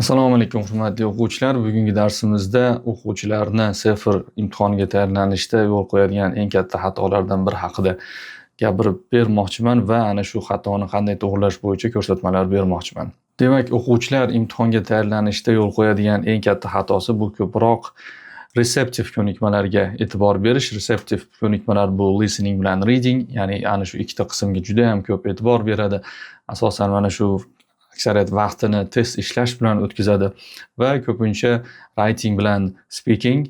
Assalomu alaykum, hurmatli o'quvchilar. Bugungi darsimizda o'quvchilarni CEFR imtihoniga tayyorlanishda yo'l qo'yadigan eng katta xatolardan biri haqida gapirib bermoqchiman va ana shu xatoni qanday to'g'rilash bo'yicha ko'rsatmalar bermoqchiman. Demak, o'quvchilar imtihonga tayyorlanishda yo'l qo'yadigan eng katta xatosi bu ko'proq receptive ko'nikmalarga e'tibor berish. Receptive ko'nikmalar bu listening bilan reading, ya'ni ana shu ikkita qismga juda ham ko'p e'tibor beradi. Asosan mana shu aksariyat vaqtini test ishlash bilan o'tkazadi va ko'pincha writing bilan speaking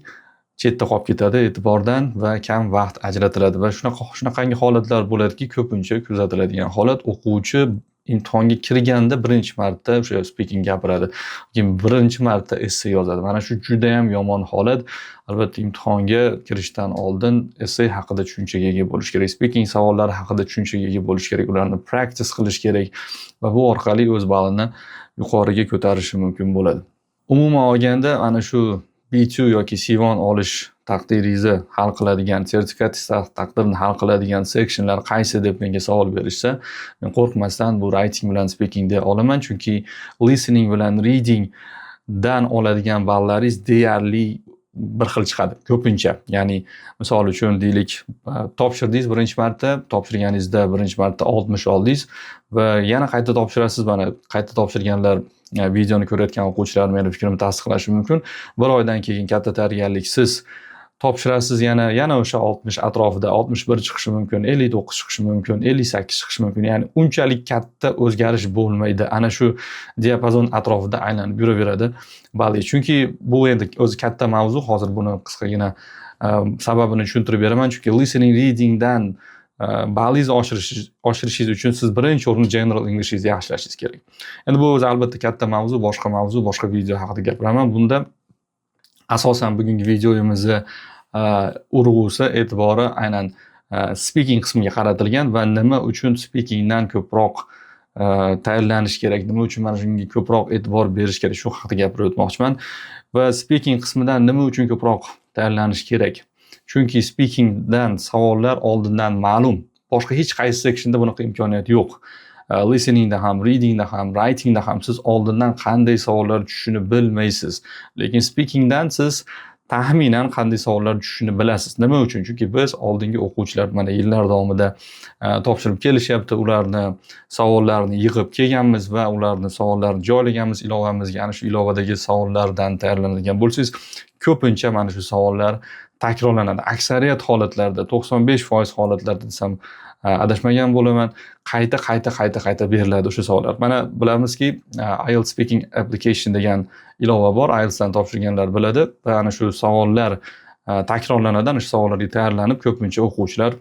chetda qolib ketadi e'tibordan va kam vaqt ajratiladi. Va shunaqangi holatlar bo'ladiki, ko'pincha kuzatiladigan holat: o'quvchi imtihonga kirganda birinchi marta o'sha speaking gapiradi, keyin birinchi marta esse yozadi. Mana shu judayam yomon holat. Albatta, imtihonga kirishdan oldin esse haqida tushunchaga ega bo'lish kerak, speaking savollari haqida tushunchaga ega bo'lish kerak, ularni practice qilish kerak va bu orqali o'z ballini yuqoriga ko'tarishi mumkin bo'ladi. Umuman olganda, ana shu B2 yoki C1 olish taqdiringizni hal qiladigan, sertifikat taqdirini hal qiladigan sectionlar qaysi deb menga savol berishsa, men qo'rqmasdan bu writing bilan speaking deya olaman, chunki listening bilan reading dan oladigan ballaringiz deyarli bir xil chiqadi ko'pincha. Ya'ni, misol uchun, deylik, topshirdingiz birinchi marta, topshirganingizda birinchi marta 60 oldingiz va yana qayta topshirasiz. Mana, qayta topshirganlar, videoni ko'rayotgan o'quvchilar meni fikrimni tasdiqlashi mumkin. Bir oydan keyin katta tayyorgarliksiz topshirasiz yana, yana o'sha 60 atrofida, 61 chiqishi mumkin, 59 chiqishi mumkin, 58 chiqishi mumkin. Ya'ni unchalik katta o'zgarish bo'lmaydi. Ana shu diapazon atrofida aylanib yuraveradi balli. Chunki bu endi o'zi katta mavzu, hozir buni qisqagina sababini tushuntirib beraman. Chunki listening, readingdan ballingizni oshirishingiz uchun siz birinchi o'rinda general Englishingizni yaxshilashingiz kerak. Endi bu o'zi albatta katta mavzu, boshqa mavzu, boshqa video haqida gapiraman. Bunda asosan bugungi videomizni urg'usi, e'tibori aynan speaking qismiga qaratilgan va nima uchun speakingdan ko'proq tayyorlanish kerak, nima uchun mana shunga ko'proq e'tibor berish kerak, shu haqida gapirib o'tmoqchiman. Va speaking qismidan nima uchun ko'proq tayyorlanish kerak? Chunki speakingdan savollar oldindan ma'lum. Boshqa hech qaysi sectionda bunaqa imkoniyat yo'q. Listeningda ham, readingda ham, writingda ham siz oldindan qanday savollar tushishini bilmaysiz. Lekin speakingdan siz taxminan qanday savollar tushishini bilasiz. Nima uchun? Chunki biz oldingi o'quvchilar mana yillar davomida topshirib kelishyapti. Ularni savollarini yig'ib kelganmiz va ularni savollarini joylaganmiz ilovamizga. Ana shu ilovadagi savollardan tayyorlanadigan bo'lsangiz, ko'pincha mana shu savollar takrorlanadi. Aksariyat holatlarda, 95% holatlarda desam adashmagan bo'laman, qayta, qayta, qayta, qayta beriladi o'sha savollar. Mana bilamizki, IELTS Speaking Application degan ilova bor. IELTSdan topshirganlar biladi va ana shu savollar takrorlanadi. Ana shu savollarga tayyorlanib, ko'pincha o'quvchilar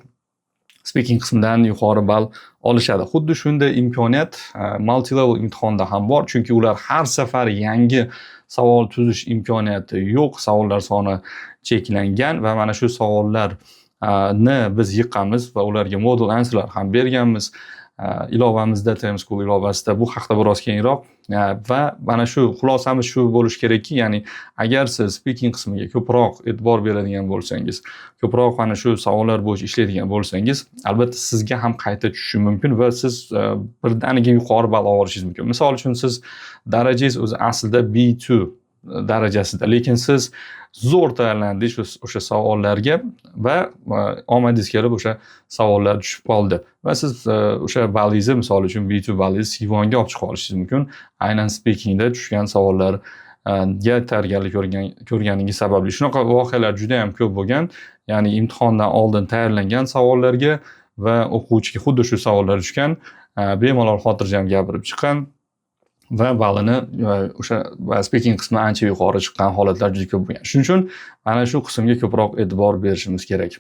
speaking qismidan yuqori ball olishadi. Xuddi shunday imkoniyat multi-level imtihonda ham bor, chunki ular har safar yangi savol tuzish imkoniyati yo'q, savollar soni cheklangan va mana shu savollarni biz yiqqanmiz va ularga model answerlar ham berganmiz ilovamizda, TM School ilovasida. Bu haqida biroz keyinroq. Va mana shu xulosamiz shu bo'lishi kerakki, ya'ni agar siz speaking qismiga ko'proq e'tibor beradigan bo'lsangiz, ko'proq mana shu savollar bo'yicha ishlaydigan bo'lsangiz, albatta sizga ham qayta tushishi mumkin va siz birdaniga yuqori ball olishingiz mumkin. Misol uchun, siz darajangiz o'zi aslida B2 darajasida, lekin siz zo'r tayyorlandingiz o'sha savollarga va omadingiz kelib o'sha savollar tushib qoldi va siz o'sha ballingizni, misol uchun, B2 ballingizni C1ga olib chiqa olishingiz mumkin, aynan speakingda tushgan savollarga tayyorgarlik ko'rganingiz sababli. Shunaqa voqealar juda yam ko'p bo'lgan, ya'ni imtihondan oldin tayyorlangan savollarga va o'quvchiga xuddi shu savollar tushgan, bemalol xotirjam gapirib chiqqan va ballini o'sha speaking qismi ancha yuqori chiqqan holatlar juda ko'p bo'lgan. Shuning uchun mana shu qismga ko'proq e'tibor berishimiz kerak.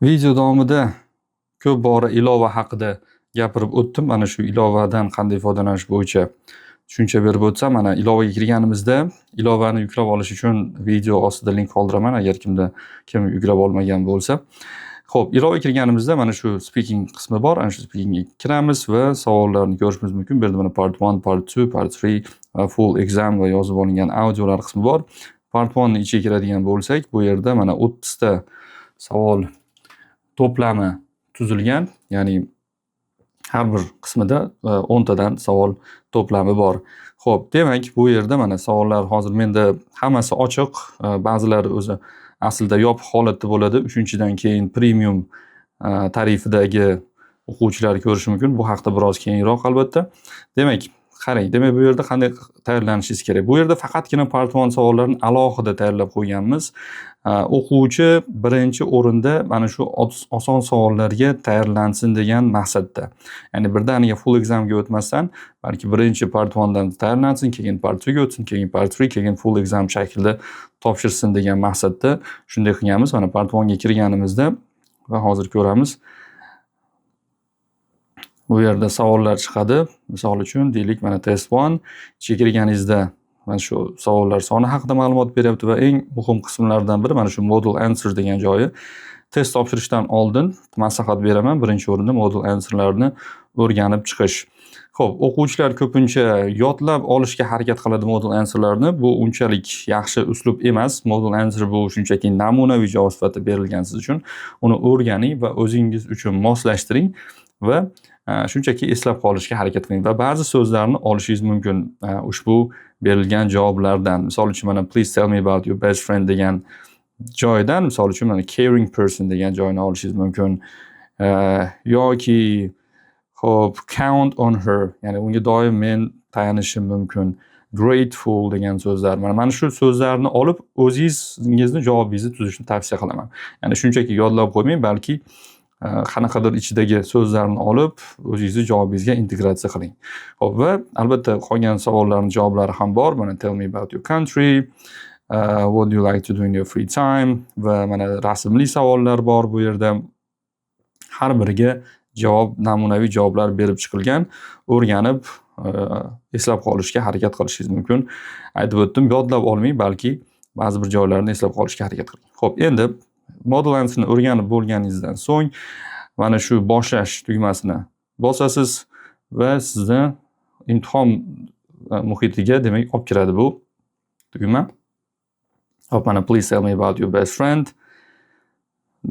Video davomida ko'p bora ilova haqida gapirib o'tdim. Mana shu ilovadan qanday foydalanish bo'yicha tushuncha berib o'tsam, mana ilovaga kirganimizda, ilovani yuklab olish uchun video ostida link qoldiraman, agar kimda kim yuklab olmagan bo'lsa. Xo'p, ilovaga kirganimizda mana shu speaking qismi bor. Ana shu speakingga kiramiz va savollarni ko'rishimiz mumkin. Bu yerda mana part 1, part 2, part 3 va full exam va yozib olingan audiolar qismi bor. Part 1 ni ichiga kiradigan bo'lsak, bu yerda mana 30 ta savol to'plami tuzilgan, ya'ni Har bir qismida 10 tadan savol to'plami bor. Xo'p, demak, bu yerda mana savollar hozir menda hammasi ochiq, ba'zilari o'zi aslida yopiq holatda bo'ladi. 3-dan keyin premium tarifidagi o'quvchilar ko'rishi mumkin. Bu haqda biroz keyinroq albatta. Demak, qarang, demak bu yerda qanday tayyorlanishingiz kerak? Bu yerda faqatgina part 1 savollarini alohida tayyorlab qo'yganmiz. O'quvchi birinchi o'rinda mana shu oson savollarga tayyorlansin degan maqsadda. Ya'ni birdaniga full examga o'tmasdan, balki birinchi part 1dan tayyorlansin, keyin part 2 ga o'tsin, keyin part 3, keyin full exam shaklida topshirsin degan maqsadda shunday qilganmiz. Mana part 1 ga kirganimizda va hozir ko'ramiz. Bu yerda savollar chiqadi. Misol uchun, deylik, mana test 1 ichiga kirganingizda mana shu savollar soni haqida ma'lumot beryapti va eng muhim qismlardan biri mana shu model answer degan joyi. Test topshirishdan oldin maslahat beraman, birinchi o'rinda model answerlarni o'rganib chiqish. Xo'p, o'quvchilar ko'pincha yodlab olishga harakat qiladi model answerlarni. Bu unchalik yaxshi uslub emas. Model answer bu shunchaki namunaviy javob sifatida berilgan siz uchun. Uni o'rganing va o'zingiz uchun moslashtiring va shunchaki eslab qolishga harakat qiling va ba'zi so'zlarni olishingiz mumkin ushbu berilgan javoblardan. Misol uchun, mana please tell me about your best friend degan joydan, misol uchun, mana caring person degan joyni olishingiz mumkin. Yoki xo'p, count on her, ya'ni unga doim men tayanishim mumkin. Grateful degan so'zlar. Mana shu so'zlarni olib o'zingizni javobingizni tuzishni tavsiya qilaman. Ya'ni shunchaki yodlab qo'ymang, balki qanaqadir ichidagi so'zlarni olib o'zingizni javobingizga integratsiya qiling. Xo'p, va albatta qolgan savollarning javoblari ham bor. Mana tell me about your country, what do you like to do in your free time va mana rasmli savollar bor bu yerda. Har biriga javob, namunaviy javoblar berib chiqilgan. O'rganib, eslab qolishga harakat qilishingiz mumkin. Aytib o'tdim, yodlab olmang, balki ba'zi bir joylarni eslab qolishga harakat qiling. Xo'p, endi model answerni o'rganib bo'lganingizdan so'ng mana shu boshlash tugmasini bosasiz va sizni imtihon muhitiga, demak, olib kiradi bu tugma. Xo'p, mana please tell me about your best friend.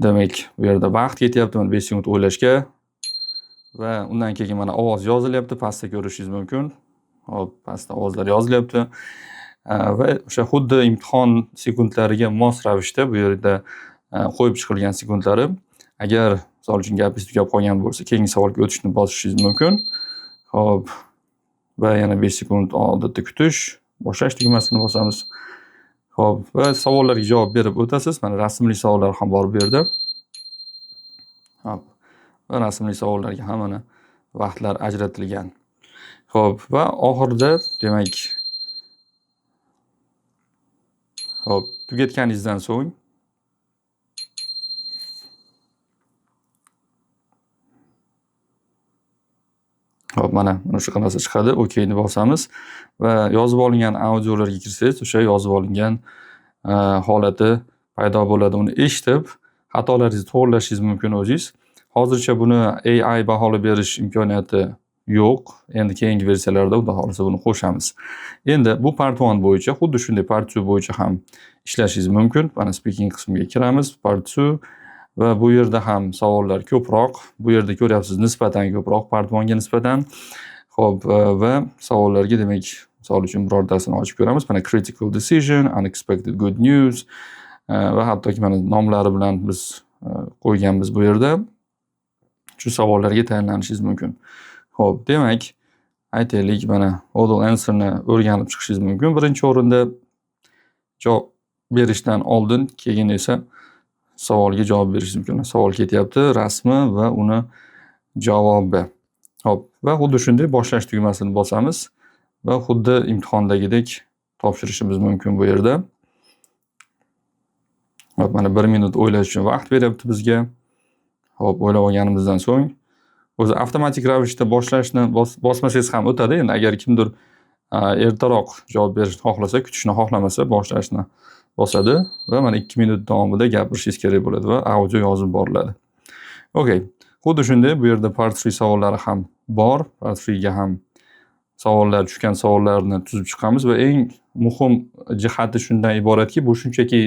Demak, bu yerda vaqt ketyapti, mana 5 sekund o'ylashga va undan keyin mana ovoz yozilyapti, pastda ko'rishingiz mumkin. Xo'p, pastda ovozlar yozilyapti. Va o'sha xuddi imtihon sekundlariga mos ravishda bu yerda qo'yib chiqilgan sekundlari. Agar misol uchun gapingiz tugab qolgan bo'lsa, keyingi savolga o'tishni bosishingiz mumkin. Xo'p, va yana 5 sekund odatda kutish, boshlash tugmasini bosamiz. Xo'p, va savollarga javob berib o'tasiz. Mana rasmli savollar ham bor bu yerda. Xo'p, va rasmli savollarga ham mana vaqtlar ajratilgan. Xo'p, va oxirida, demak, xo'p, tugatganingizdan so'ng xo'p, mana shunaqa narsa chiqadi. OK ni bosamiz va yozib olingan audiolarga kirsangiz, o'sha yozib olingan holati paydo bo'ladi. Uni eshitib, xatolaringizni to'g'rilashingiz mumkin o'zingiz. Hozircha buni AI baholab berish imkoniyati yo'q. Endi keyingi versiyalarda xudo xohlasa buni qo'shamiz. Endi bu part 1 bo'yicha, xuddi shunday part 2 bo'yicha ham ishlashingiz mumkin. Mana speaking qismiga kiramiz, part 2 va bu yerda ham savollar ko'proq. Bu yerda ko'ryapsiz, nisbatan ko'proq part 1 ga nisbatan. Xo'p, va savollarga, demak, misol uchun birortasini ochib ko'ramiz. Mana critical decision, unexpected good news va hattoki mana nomlari bilan biz qo'yganmiz bu yerda. Shu savollarga tayyorlanishingiz mumkin. Xo'p, demak, aytaylik, mana model answerni o'rganib chiqishingiz mumkin. Birinchi o'rinda javob berishdan oldin, keyin esa savolga javob berishingiz mumkin. Savol ketyapti, rasmi va uni javobi. Xo'p, va xuddi shunday boshlash tugmasini bosamiz va xuddi imtihondagidek topshirishimiz mumkin bu yerda. Xo'p, mana 1 minut o'ylash uchun vaqt beryapti bizga. Xo'p, o'ylab olganimizdan so'ng o'zi avtomatik ravishda boshlashni bosmasangiz ham o'tadi. Endi agar kimdir ertaroq javob berishni xohlasa, kutishni xohlamasa, boshlashni bosadi va mana 2 minut davomida gapirishingiz kerak bo'ladi va audio yozib boriladi. Okay, xuddi shunday bu yerda part 3 savollari ham bor. Part 3 ga ham savollar tushgan savollarni tuzib chiqamiz va eng muhim jihati shundan iboratki, bu shunchaki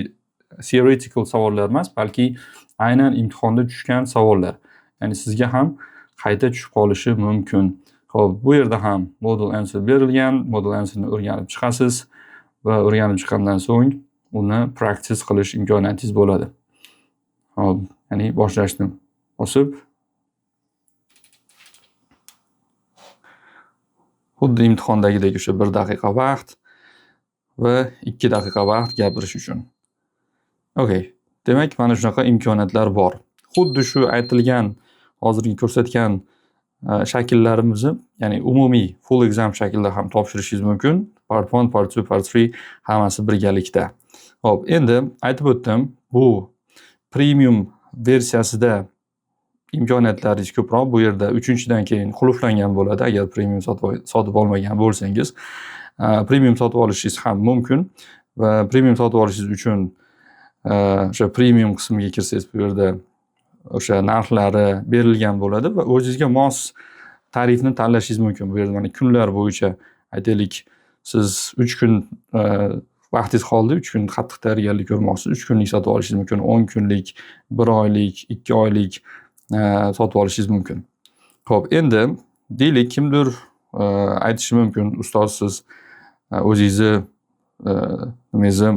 theoretical savollar emas, balki aynan imtihonda tushgan savollar. Ya'ni sizga ham qayta tushib qolishi mumkin. Xo'p, bu yerda ham model answer berilgan. Model answerni o'rganib chiqasiz va o'rganib chiqqandan so'ng uni practice qilish imkoniyatingiz bo'ladi. Xo'p, ya'ni boshlashni bosib, xuddi imtihondagidek o'sha 1 daqiqa vaqt va 2 daqiqa vaqt gapirish uchun. Okay, demak, mana shunaqa imkoniyatlar bor. Xuddi shu aytilgan, hozirgi ko'rsatgan shakllarimizni, ya'ni umumiy full exam shaklida ham topshirishingiz mumkin. Part 1, part 2, part 3 hammasi birgalikda. Xo'p, endi aytib o'tdim, bu premium versiyasida imkoniyatlaringiz ko'proq. Bu yerda 3-dan keyin qulflangan bo'ladi agar premium sotib olmagan bo'lsangiz. Premium sotib olishingiz ham mumkin va premium sotib olishingiz uchun o'sha premium qismiga kirsangiz, bu yerda o'sha narxlari berilgan bo'ladi va o'zingizga mos tarifni tanlashingiz mumkin. Bu yerda mana kunlar bo'yicha, aytaylik, siz 3 kun vaqtingiz qoldi, 3 kun qattiq tayyorgarlik ko'rmoqchisiz, 3 kunlik sotib olishingiz mumkin, 10 kunlik, 1 oylik, 2 oylik sotib olishingiz mumkin. Xo'p, endi deylik, kimdir aytishi mumkin: ustoz, siz o'zingizni nimangizni,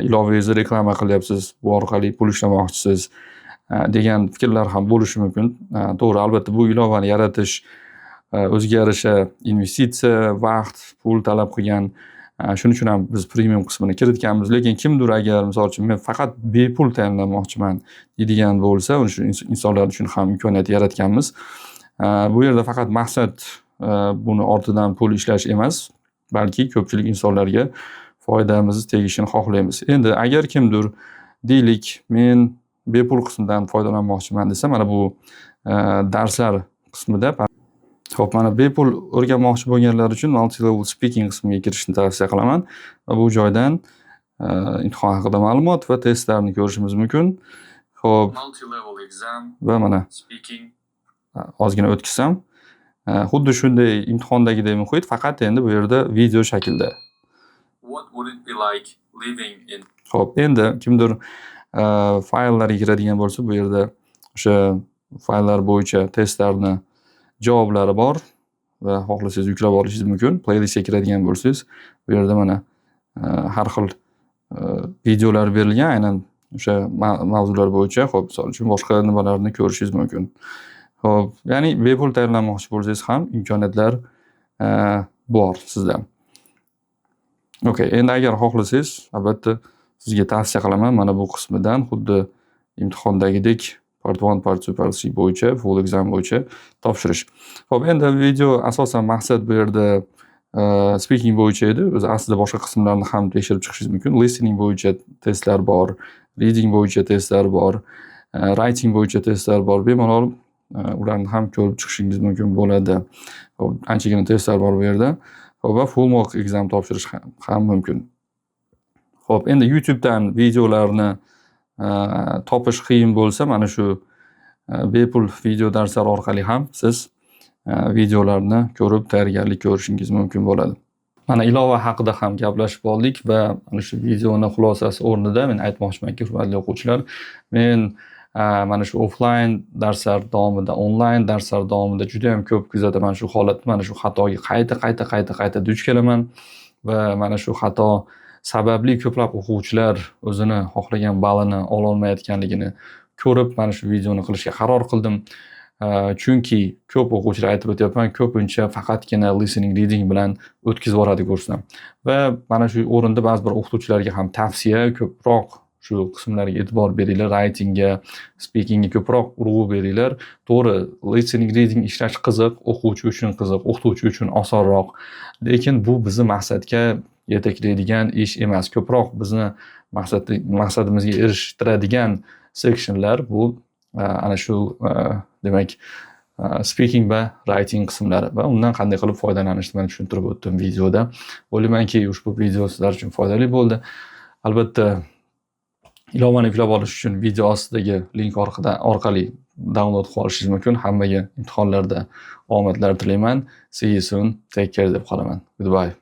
ilovangizni reklama qilyapsiz, bu orqali pul ishlamoqchisiz degan fikrlar ham bo'lishi mumkin. To'g'ri, albatta, bu ilovani yaratish o'ziga yarasha investitsiya, vaqt, pul talab qilgan. Shuning uchun ham biz premium qismini kiritganmiz. Lekin kimdir agar, misol uchun, men faqat bepul tayyorlanmoqchiman deydigan bo'lsa, o'sha insonlar uchun ham imkoniyat yaratganmiz. Bu yerda faqat maqsad buni ortidan pul ishlash emas, balki ko'pchilik insonlarga foydamiz tegishini xohlaymiz. Endi agar kimdir, deylik, men bepul qismidan foydalanmoqchiman desa, mana bu darslar qismida. Xo'p, mana bepul o'rganmoqchi bo'lganlar uchun multi-level speaking qismiga kirishni tavsiya qilaman. Va bu joydan imtihon haqida ma'lumot va testlarni ko'rishimiz mumkin. Xo'p, Multi-level exam va mana speaking. ozgina o'tkazsam, xuddi shunday imtihondagidek muhit, faqat endi bu yerda video shaklda. What would it be like living in Xo'p, endi kimdir fayllarga kiradigan bo'lsa, bu yerda o'sha fayllar bo'yicha testlarni javoblari bor va xohlasangiz yuklab olishingiz mumkin. Playlistga kiradigan bo'lsangiz, bu yerda mana har xil videolar berilgan aynan o'sha mavzular bo'yicha. Xo'p, misol uchun, boshqa nimalarni ko'rishingiz mumkin. Xo'p, ya'ni bepul tayyorlanmoqchi bo'lsangiz ham imkoniyatlar bor sizda. Okay, endi agar xohlasangiz, albatta sizga tavsiya qilaman, mana bu qismidan xuddi imtihondagidek part 1, part 2, part 3 bo'yicha, full exam bo'yicha topshirish. Xo'p, endi video asosan maqsad bu yerda speaking bo'yicha edi. O'zi aslida boshqa qismlarni ham tekshirib chiqishingiz mumkin. Listening bo'yicha testlar bor, reading bo'yicha testlar bor, writing bo'yicha testlar bor. Bemalol ularni ham ko'rib chiqishingiz mumkin bo'ladi. Xo'p, anchagina testlar bor bu yerda. Xo'p, va full mock exam topshirish ham mumkin. Xo'p, endi YouTubedan videolarni topish qiyin bo'lsa, mana shu bepul video darslar orqali ham siz videolarni ko'rib tayyorgarlik ko'rishingiz mumkin bo'ladi. Mana ilova haqida ham gaplashib oldik va mana shu videoni xulosasi o'rnida men aytmoqchimanki, hurmatli o'quvchilar, men mana shu offline darslar davomida, onlayn darslar davomida juda ham ko'p kuzataman shu holatni, mana shu xatoga qayta, qayta, qayta, qayta duch kelaman va mana shu xato sababli ko'plab o'quvchilar o'zini xohlagan ballini ololmayotganligini ko'rib, mana shu videoni qilishga qaror qildim. Chunki ko'p o'quvchilar, aytib o'tyapman, ko'pincha faqatgina listening, reading bilan o'tkazib yuboradi kursni. Va mana shu o'rinda ba'zi bir o'qituvchilarga ham tavsiya: ko'proq shu qismlarga e'tibor beringlar, writingga, speakingga ko'proq urg'u beringlar. To'g'ri, listening, reading ishlash qiziq, o'quvchi uchun qiziq, o'qituvchi uchun osonroq. Lekin bu bizni maqsadga yetaklaydigan ish emas. Ko'proq bizni maqsadimizga erishtiradigan sectionlar bu ana shu demak, speaking va writing qismlari va undan qanday qilib foydalanishni man tushuntirib o'tdim videoda. O'ylaymanki, ushbu video sizlar uchun foydali bo'ldi. Albatta, ilovani yuklab olish uchun video ostidagi link orqali download qilib olishingiz mumkin. Hammaga imtihonlarda omadlar tilayman. See you soon. Take care deb qolaman. Goodbye.